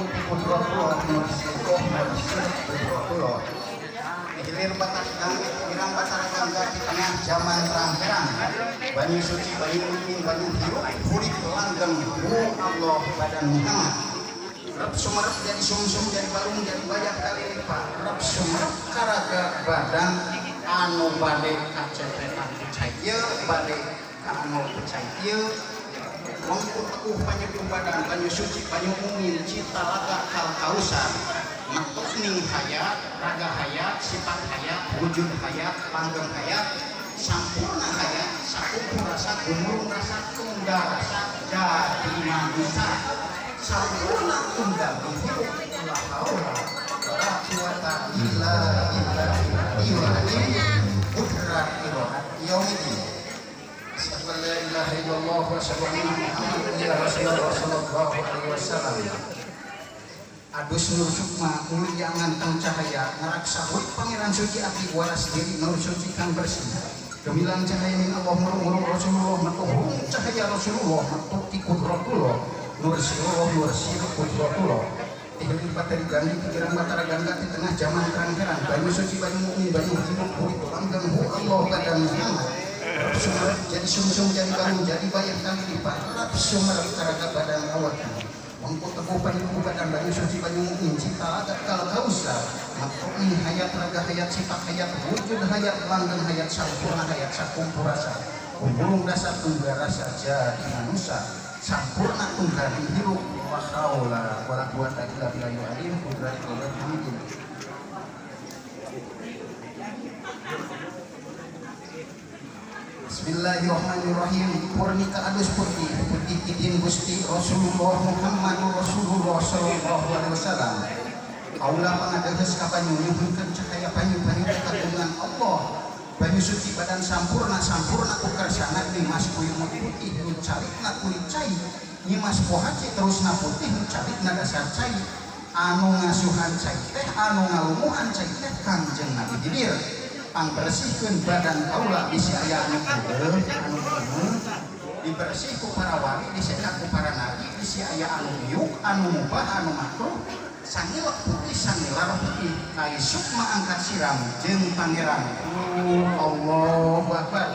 metu ti kudratullah nur sirullah nur sir kudratullah. Di hilir Batara Gangga, pirang Batara Gangga di tengah zaman terang terang. Banyu suci, banyu mukmin, banyu hirup, hurip langgeng, hu Allah badan Muhammad. Rep sumerep jadi sumsum jadi balung jadi banyak kali lipat. Rep sumerep karaga badan anu bade kacepetan ku cai ieu, bade ka anu ku cai ieu. Mangku teguh panyeduh badan banyu suci banyu mukmin cita laga kal kausar. Metuk ning hayat, raga hayat, sifat hayat, wujud hayat, langgeng hayat, sampurna hayat, sakumpul rasa, gumurung rasa, tunggal rasa, jadi manusia. Sampurna tunggal hirup la haula wala quwata illa billah qudrat irohat yaumiddin. Asyhadu an la ilaha illallah wa asyhadu anna Muhammadan ya Rasulullah sallallahu alaihi wasallam. Adus nur sukma mulia nganteng cahaya ngaraksa hurip pangeran suci ati waras diri nur suci kang bersih. Gemilang cahaya min Allah murung-murung Rasulullah metu hurung cahaya Rasulullah metu ti kudratullah nur sirullah nur sir kudratullah. Tihilir Batari Gangga pikiran Batara Gangga di tengah zaman terang-terang banyu suci banyu mukmin banyu hidup hurip langgeng hu Allah badan Muhammad. Rep sumerep jadi sumsum jadi bangun jadi bayar kali lipat. Rep sumerep karaga badan awakan. Mangku teguh panyeduh badan banyu suci banyu mukmin cita lagat kal kausar. Makromi hayat raga hayat sifat hayat wujud hayat langgeng hayat sampurna hayat sakumpul rasa. Gumulung rasa tunggal rasa jadi manusia. Sampurna tunggal hirup wa haula wala quwata illa billahil alim qudratul hamidin. Bismillahirrahmanirrahim. Purnika adus putih putih idin Gusti Rasulullah Muhammadur Rasulullah sallallahu alaihi wasallam. Kaula pangadehes ka banyu nyuhunkeun cahaya banyu-banyu kagungan Allah. Banyu suci badan sampurna sampurna ku kersana nimas kuyung putih nu carikna kulit cai. Nyimas pohaci terusna putih nu carikna dasar cai. Anu ngasuhan cai teh anu ngalumuhan cai teh Kangjeng Nabi Hidir. Pangbersihkeun badan kaula bisi aya anu keuleuh anu keuneuh dibersih ku para wali disekat ku para nabi bisi aya anu biuk anu mubah anu makruh sangilek putih sangilar putih kai sukma angkat siram jeung pangeran. Allahu akbar.